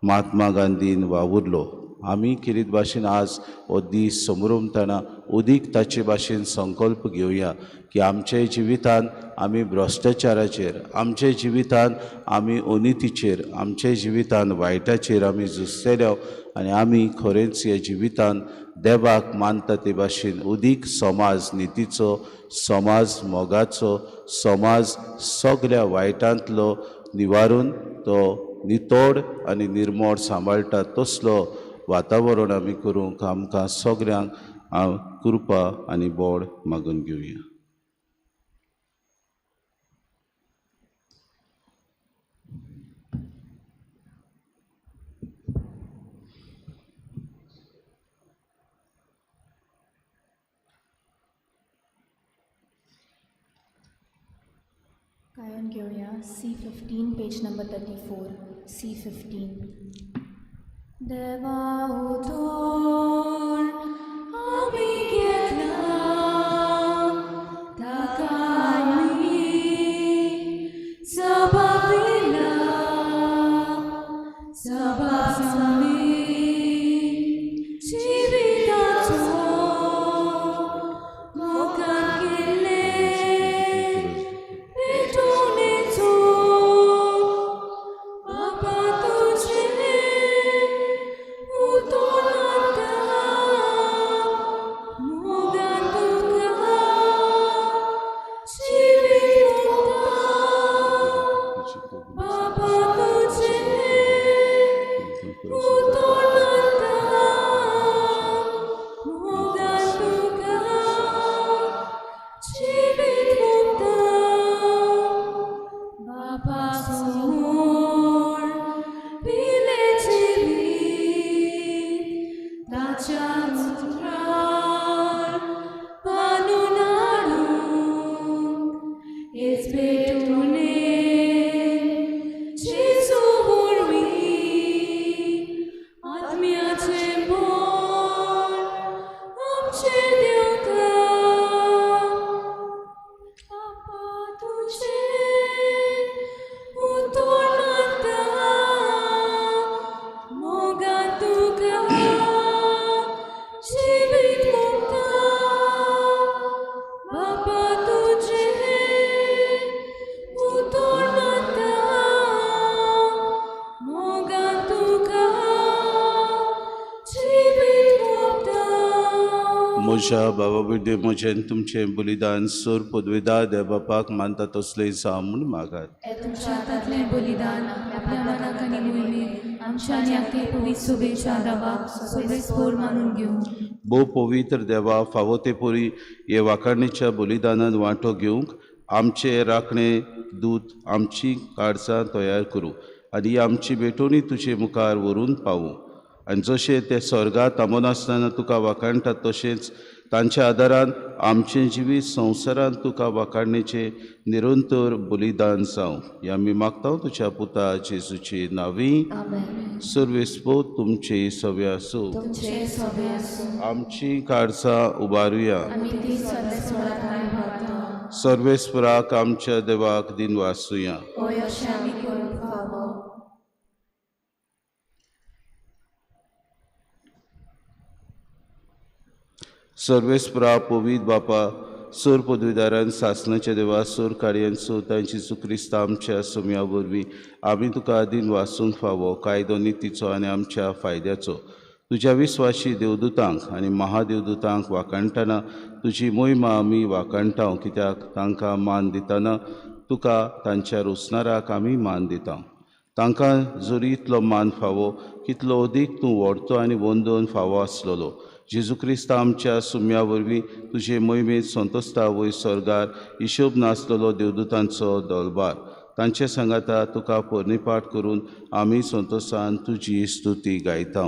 महात्मा गांधीन वावुरलो. आमी किरीत भाशेन आज हो दीस समरमतना अदीक ताचे भाशेन संकल्प घेवया की आमच्या जिवितांत आमी भ्रश्टाचाराचेर, आमच्या जिवितांत आमी अनितीचेर, आमच्या जिवितांत वायटाचेर आमी झुजतले आनी आमी खरेंच ह्या जिवितांत देवाक मानता ते भाशेन अदीक समाज नितीचो, समाज मोगाचो, समाज सगल्या वायटांतलो निवारून तो नितोड आनी निर्मोड सांबाळटा तसलो वातावरण आमी करूंक आमकां सगल्यांक कृपा आनी बोड मागून घेवया. गायन घेवया C15 page number 34 C15. देवा उतोर आमी घेतला ताका आमी जबाब दिला, जबाब आमी जिविताचो मोगान केल्ले भेटवणेचो बापा तुजें उतोर. बापाक समोर पिलें जिवीत ताच्या मुत्रार बांदून हाडूंक हेच भेटवणेन जेजू वरवीं आत्म्याचें बळ आमचेर देंवता. बापा तुजें उतर मानता, मोगान तुका जिवीत म्हणटा. बापा तुजें उतर मानता, मोगान तुका जिवीत म्हणटा. म्हज्या बाबा भुरगे म्हजें तुमचें बलिदान सोर पदवेदा देव बापाक मानता तसलें जावं म्हूण मागात. तुमच्या हातांतलें बलिदान आपल्या मनाक आनी मोहिमेक आमच्या आनी आख्खे पवित्र सोबेच्या देवाक सर्वेस्पोर मानून घेवं. भोव पवित्र देवा, फावो ते परी हे वाखाणीच्या बलिदानान वांटो घेवंक आमचे राखणे दूत आमची काळजां तयार करूं आनी ही आमची भेटवणी तुजे मुखार व्हरून पावूं. आनी जशें ते स्वर्गांत थांबनासतना तुका वाखाणटात तशेंच तांच्या आदारान आमचें जिवीत संवसारांत तुका वाखाणणेचें निरंतर बलिदान जावं. हें आमी मागता तुज्या पुता जेजूचे नांवी. सर्वेस्पोत तुमचे सवे आसूं. तुमचे सवे आसूं. आमची काळजां उबारुया. आमी ती सर्वेस्परा ठांय पावता. सर्वेस्पराक आमच्या देवाक दिनवासुया. होय, अशें आमी करूंक फावो. सर्वेस्परा पवित्र बापा, सोर पदवीदारान सासणाच्या देवा, सोर कार्यान सोतां जेजू क्रिस्ता आमच्या सोम्या वरवीं आमी तुका दिनवासूंक फावो कायदो नितीचो आनी आमच्या फायद्याचो. तुज्या विस्वाशी देवदूतांक आनी महादेवदूतांक वाखाणटना तुजी मोहिमा आमी वाखाणटा, कित्याक तांकां मान दितना तुका तांच्या रोसणाराक आमी मान दिता. तांकां जरी इतलो मान फावो कितलो अदीक तूं व्हडतो आनी वंदोवन फावो आसलेलो. जेजू क्रिस्ता आमच्या सुम्या वरवीं तुजे मोहिमेंत संतोस्ता वयर स्वर्गार हिशोब नासलेलो देवदूतांचो दलबार तांचे सांगाता तुका पोरणीपाठ करून आमी संतोसान तुजी स्तुती गायता.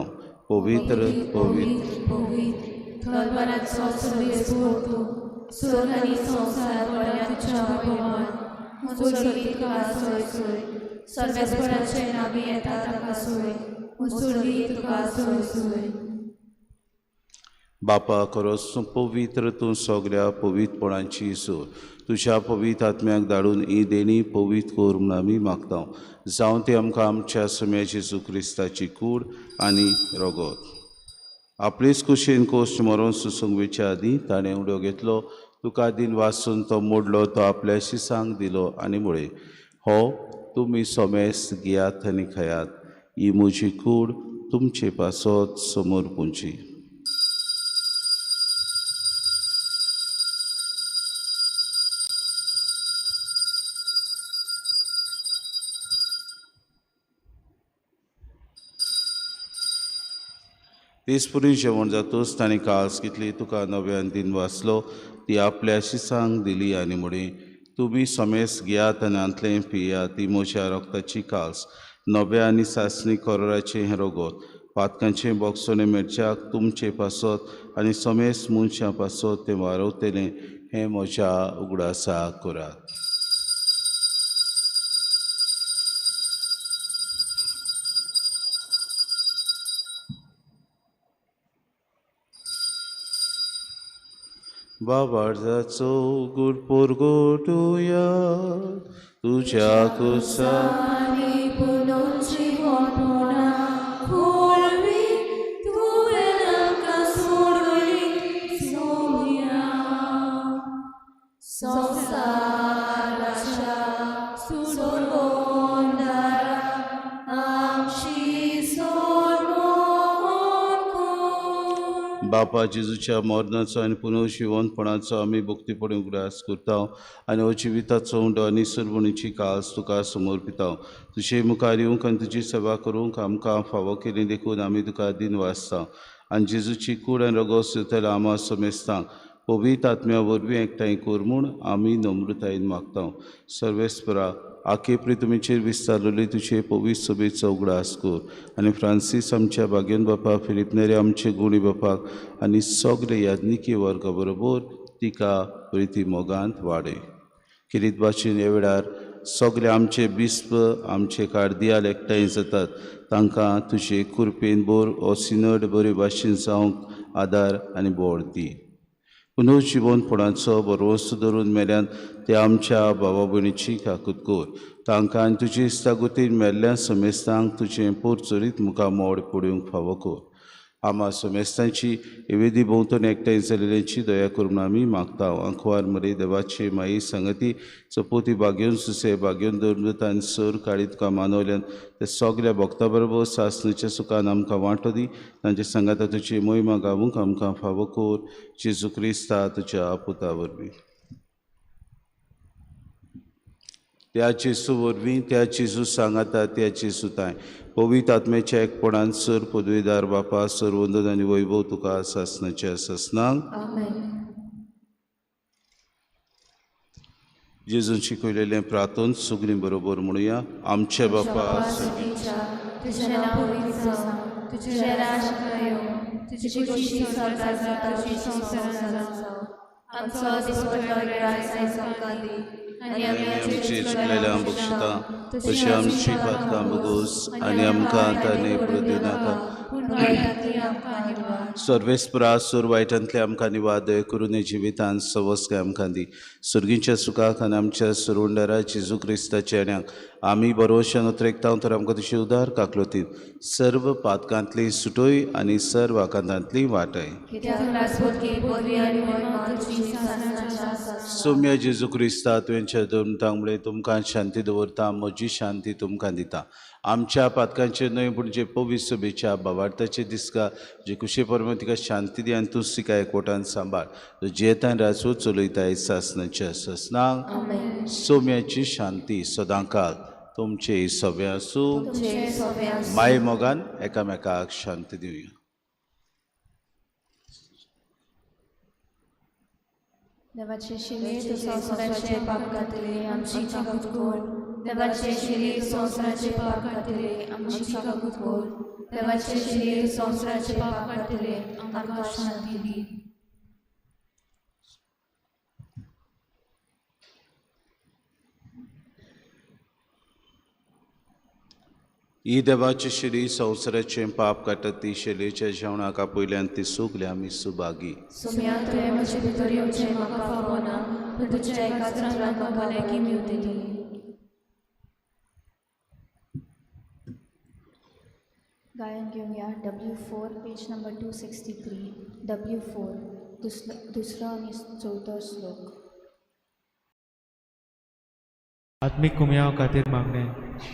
पवित्र पवित्र पवित्र दलबाराचो सर्वेस्पोर तूं, स्वर्ग आनी संवसार भरल्या तुज्या वैभवान. हुंसोली तुका सोय सोय, सर्वेस्पराचें नांवी येता ताका सोय, हुंसोली तुका सोय सोय. बापा खरोच तूं पवित्र, तूं सगळ्या पवित्रपणाची सोर. तुज्या पवित्र आत्म्याक धाडून ही देणी पवित्र कर म्हूण आमी मागता. जावं ती आमकां आमच्या सुम्या जेजू क्रिस्ताची कूड आनी रगत. आपलेच कुशीन कोश्ट मरोन सुसूंक वयच्या आदीं ताणें उडो घेतलो, तुका दिन वासून तो मोडलो, तो आपल्या शिसांक दिलो आनी म्हळें, हो तुमी सोमेस घेयात आनी खायात, ही म्हजी कूड तुमचे पासत समोर पुंची. तेच पुरी जेवण जातूच ताणें काळस घेतली, तुका नव्यान दिन वाचलो, ती आपल्या शिसांक दिली आनी म्हळें, तुमी समेस घेयात आनी हांतलें पियात, ती म्हज्या रक्ताची काल्स, नव्या आनी सासणी कोराचें हें रगत, पातकांचें बोगसणें मेळच्याक तुमचे पासत आनी समेस मनशां पासत तें वारवतलें, हें म्हज्या उगडासा करात. बाबार्जाचो गुड पोरगोटुया तुज्या कुसानी बापा जेजूच्या मरणाचो आनी पुनर्जिवनपणाचो आमी भक्तीपणी उगडास करता आनी हो जिविताचो उंडो आनी सुरवणीची कास तुका समर्पिता. तुजे मुखार येवंक आनी तुजी सेवा करूंक आमकां फावो केली देखून आमी तुका दिनवासता आनी जेजूची कूड आनी रगत सुतल्या आमा समेस्तांक पवित्र आत्म्या वरवीं एकठांय कर म्हूण आमी नम्रतायेन मागता. सर्वेस्परा आखे प्रितुमीचेर विस्तारलेली तुजे पवित्र सभेचो उगडास कर आनी फ्रांसीस आमच्या भाग्यन बापा, फिलीप नेरी आमचे गुणी बापाक आनी सगळे याज्ञिकी वर्गा बरोबर तिका प्रिती मोगांत वाडय. किरीत भाशेन ह्या वेळार सगळे आमचे बिस्प, आमचे कार्दियाल एकठांय जातात, तांकां तुजे कृपेन बोर हो सिनड बरे भाशेन जावंक आदार आनी बोळ दी. पुनर्जिवनपणाचो बरोवस्त धरून मेल्यान ते आमच्या भावा भयणीची काकूत कर. तांकां आनी तुजे इस्तागुतीन मेल्ल्या समेस्तांक तुजें पोरचोरीत मुखार मोड पडूंक फावो कर. आमा समेस्तांची वेदी भोंवतणी एकठांय जाल्ल्याची दया करून आमी मागता. आंकवार मरे देवाचे माई संगती चपोती बागेवन सुसे बागेवन धरून आनी सर काळी तुका मानवल्यान ते सगल्या भक्ता बरोबर सासणीच्या सुखान आमकां वांटो दी. तांचे सांगाता तुजी मोहिमा गावूंक आमकां फावो कर. जेजू क्रिस्ता तुज्या पुता वरवीं. त्या जेजू वरवीं, त्या जेजू सांगाता, त्या जेजू तांय पवित्र आत्म्याच्या एकपणान सर पदवीदार बापा, सर वंदन आनी वैभव तुका सासणाच्या सासणाक. जेजून शिकयलेलें प्रार्थन सगळीं बरोबर म्हणुया. आमचे बापा तुझें नांव पवित्र जावं, तुझें राज्य येवं, तुजी खोशी स्वर्गात जाता तशी संवसारांत जावं. आमचो दिसपट्टो ग्रास आयज आमकां दी आनी आमची चुकलेल्या बक्षिता तशी आमची पातकां भोगोस आनी आमकां ताणे पडूं दिनाका. सर्वेस्परा सोर वायटांतले आमकां निवाद दया करून जिवितान सवस्काय आमकां दी. सुर्गींच्या सुखाक आनी आमच्या सुरुंडरा जेजू क्रिस्ताच्या येण्याक आमी बरोवशान उतरेकता तर आमकां तुजे उदार काकलोतीन सर्व पातकांतली सुटोय आनी सर्व आकांतांतली वाटय. सोम्या जेजू क्रिस्ता तुवेंच्या दोन मुळे तुमकां शांती दवरता, म्हजी शांती तुमकां दिता. आमच्या पातकांचेर न्हय पूण जे पवित्र सभेच्या भावार्थाचे दिसका जे कुशे परमे तिका शांती दी आनी तूं तिका एकवटान सांबाळ. जियेतान राजू चलयताय सासणाच्या सासणाक. सोम्याची शांती सदांकाल तुमचे सगळे आसूं. माय मोगान एकामेकाक शांती दिवया. देवाचे शिले तूं संवसाराचे पाप घातले आमची काकूत कर. देवाचे शिले तूं संवसाराचे पाप घातले आमची काकूत कर. देवाचे शिले तूं संवसाराचे पाप घातले आमकां शांती दी. ही देवाची शिरी संवसाराचें पाप काडटा ती शेलेच्या जेवणाक आपयल्यान ती सगली आमी सुभागी. सोम्या तुवें म्हजे भितर येवचें म्हाका फावो ना, पूण तुज्या एकाच उतरान म्हाका भलायकी मेवतली. गायन घेवया W4 page number 263. W4 दुसरो आनी चवथो श्लोक. आत्मीक कुमयाव खातीर मागणें.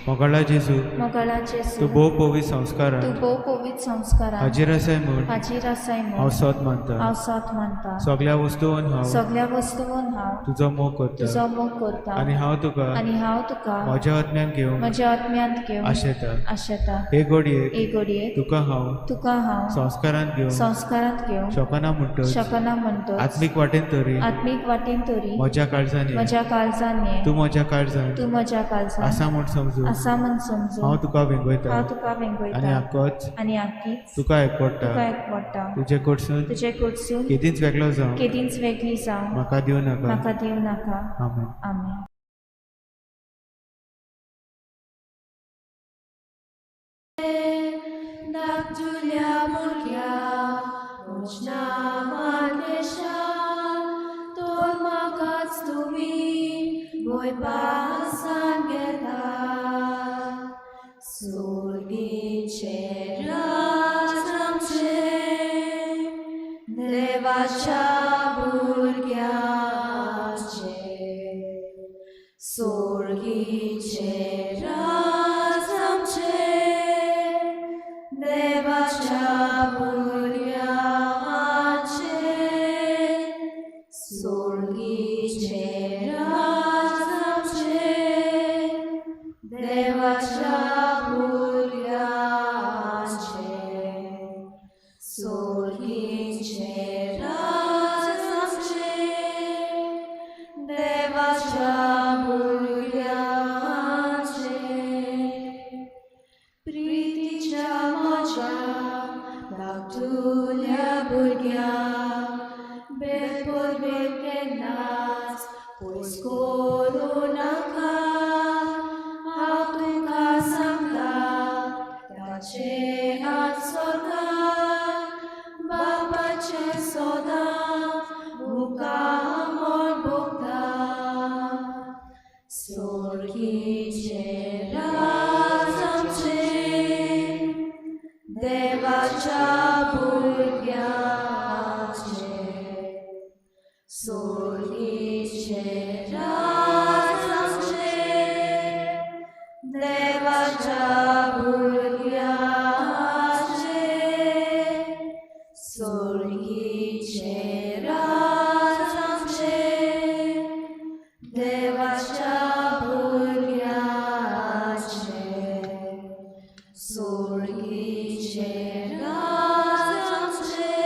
मोगाळा जेजू, मोगाळा जेजू, तूं भोव पवित्र संस्कारान, तूं भोव पवित्र संस्कारान हाजीर आसाय म्हूण, हाजीर आसाय म्हूण हांव सोद मानता, हांव सोद मानता. सगळ्या वस्तून हांव, सगळ्या वस्तून हांव तुजो मोग करता, तुजो मोग करता आनी हांव तुका, आनी हांव तुका म्हज्या आत्म्यान घेवन, म्हज्या आत्म्यांत घेवन आशेता, आशेता. हे घडयेक, हे घडयेक तुका हांव, तुका हांव संस्कारांत घेवन, संस्कारांत घेवन शकना म्हणटच, शकना म्हणटच आत्मीक वाटेन तरी, आत्मीक वाटेन तरी म्हज्या काळजान, म्हज्या काळजान तूं म्हज्या काळजान, तूं म्हज्या काळजान आसा म्हूण समजून, आसा म्हूण समजून हांव तुका वेंगयता, हांव तुका वेंगयता आनी आकोच, आनी आकीच तुका एकवटा, तुका एकवटा. तुजे कडसून, तुजे कडसून केदींच वेगळो जावं, केदींच वेगळी जावं म्हाका दिवं नाका, म्हाका दिवं नाका. आमेन. आमेन. धाकटुल्या भुरग्या म्हज्या नांवान तर म्हाकाच तुमी भंयपासान घेता. सुर्गीचें राज आमचें देवाच्या भुरग्यांचें, सुर्गीचें राज आमचें देवाच्या भुरग्यांचें, सुर्गीचें राज आमचें देवाच्या भुरग्यांचें, सुर्गीचें राज आमचें देवाच्या भुरग्यांचें. देवाच्या भुरग्याचे सोळगीचे राज आमचे देवाच्या भुरग्याचे सोळगीचे राज आमचे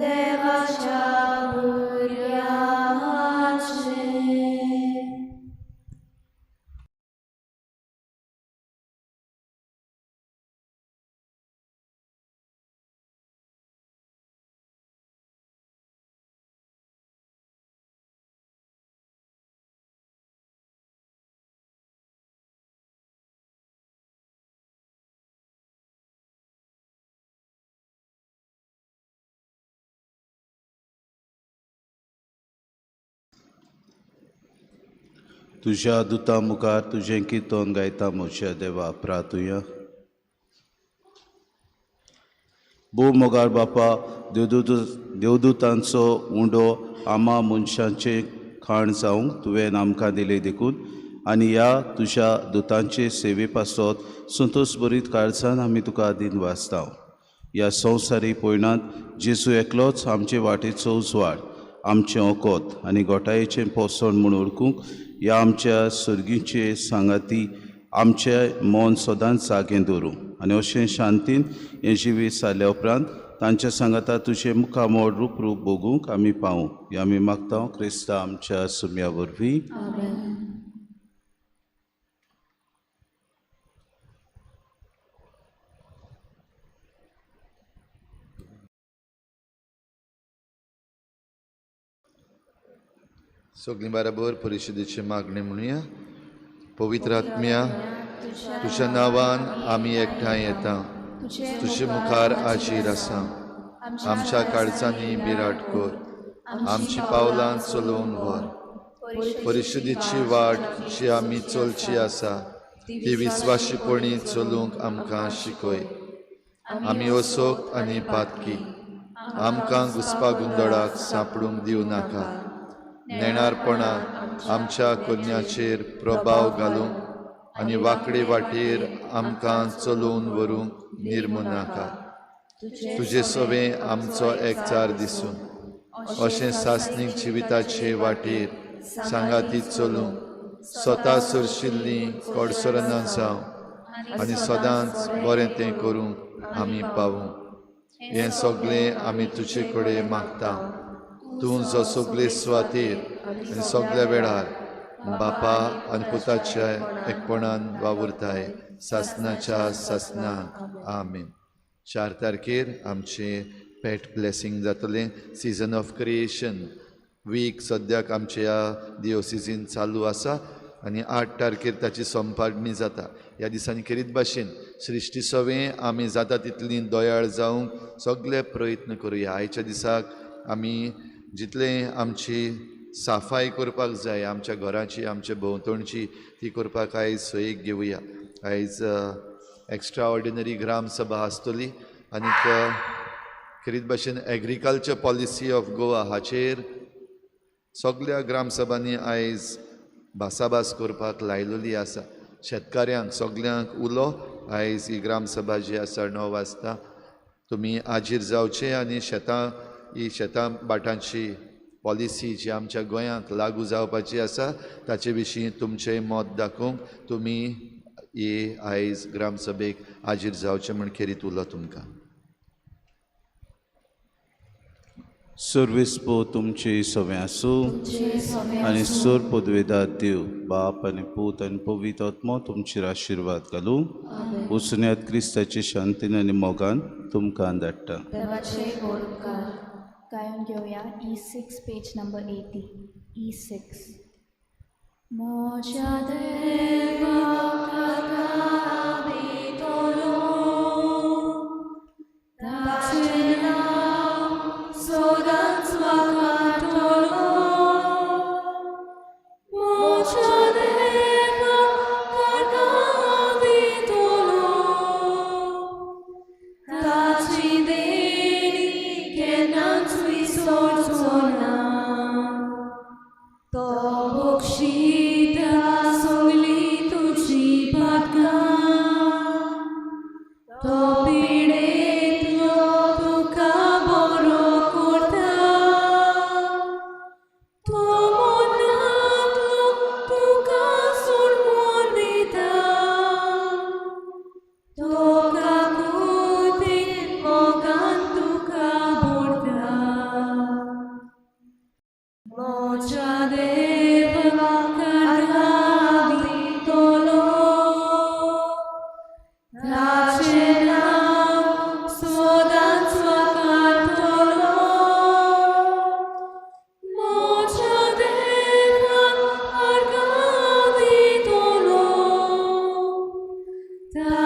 देवाच्या भुरग्याचे. तुज्या दुता मुखार तुजें किर्तन गायता म्हज्या देवा प्रातुया. भोव मोगाळ बापा, देवदूतांचो उंडो आमा मनशांचें खाण जावंक तुवें आमकां दिलें देखून आनी ह्या तुज्या दुतांचे सेवे पासत संतोश बरीत काळजान आमी तुका दिनवासता. ह्या संवसारी पयणांत जेजू एकलोच आमचे वाटेचो उजवाड, आमचें ओकोत आनी गोटायेचें पोसण म्हूण वळखूंक ह्या आमच्या सर्गीचे सांगाती आमचें मन सदांच जागें दवरूं आनी अशें शांतीन हें जिवीत जाल्या उपरांत तांच्या सांगाता तुजें मुखामोड रूप रूप भोगूंक आमी पावूं हें आमी मागता क्रिस्ता आमच्या सुम्या वरवीं. सगळीं बराबर परिशदेची मागणी म्हणुया. पवित्र आत्म्या, तुज्या नांवान आमी एकठांय येता, तुजे मुखार आजीर आसा. आमच्या काळजांनी बिराट कर, आमची पावलां चलोवन व्हर. परिशदेची वाट जी आमी चलची आसा ती विस्वाशीपणी चलूंक आमकां शिकय. आमी असोक आनी पातकी, आमकां घुसपा गोंदळाक सांपडूंक दिवं नाका. नेणारपणाक आमच्या करण्याचेर प्रभाव घालूंक आनी वांकडे वाटेर आमकां चलोवन व्हरूंक निर्मू नाका. तुजे सवें आमचो एकचार दिसूं, अशें सासणीक जिविताचे वाटेर सांगाती चलूंक स्वता सरशिल्लीं कडसरना जावं आनी सदांच बरें तें करूंक आमी पावूं. हें सगळें आमी तुजे कडेन मागता. तूं जो सगळे सुवातेर आनी सगळ्या वेळार बापा आनी पुताच्या एकपणान वावुरताय सासनाच्या सासनाक. आमीन. 4 तारखेर आमचें पेट ब्लेसींग जातलें. सिजन ऑफ क्रिएशन वीक सद्याक आमच्या दिओसिजीन चालू आसा आनी 8 तारखेर ताची संपादणी जाता. ह्या दिसांनी खेरीत भाशेन सृश्टी सवें आमी जाता तितली दयाळ जावंक सगळे प्रयत्न करुया. आयच्या दिसाक आमी जितलें आमची साफाय करपाक जाय आमच्या घराची, आमच्या भोंवतणची, ती करपाक आयज सोयीक घेवया. आयज एक्स्ट्रा ऑर्डिनरी ग्राम सभा आसतली आनीक खेरीत भाशेन एग्रीकल्चर पॉलिसी ऑफ गोवा हाचेर सगल्या ग्रामसभांनी आयज भासाभास करपाक लायलेली आसा. शेतकाऱ्यांक सगल्यांक उलो. आयज ही ग्रामसभा जी आसा 9 वाजता तुमी आजीर जावचे आनी शेतां ही शेतां भाटांची पॉलिसी जी आमच्या गोंयांक लागू जावपाची आसा ताचे विशीं तुमचें मत दाखोवंक तुमी ही आयज ग्रामसभेक हाजीर जावचें म्हूण खेरीत उलो तुमकां. सर्वेस्पो तुमचे सवें आसूं आनी सोर पदवेदार देव बाप आनी पूत आनी पवित्र आत्मो तुमचेर आशिर्वाद घालूं. वचुन्यात क्रिस्ताचे शांतीन आनी मोगान तुमकां धाडटा. गायन घेवया E6 page number 80. E6. म्हज्या देवा काबितलो ताचें नांव सदांच वाखातलो. म्हज्या देवा काबितलो ताची देणी केन्नाच विसरचो ना. तो बक्षिता सगळी ताच्या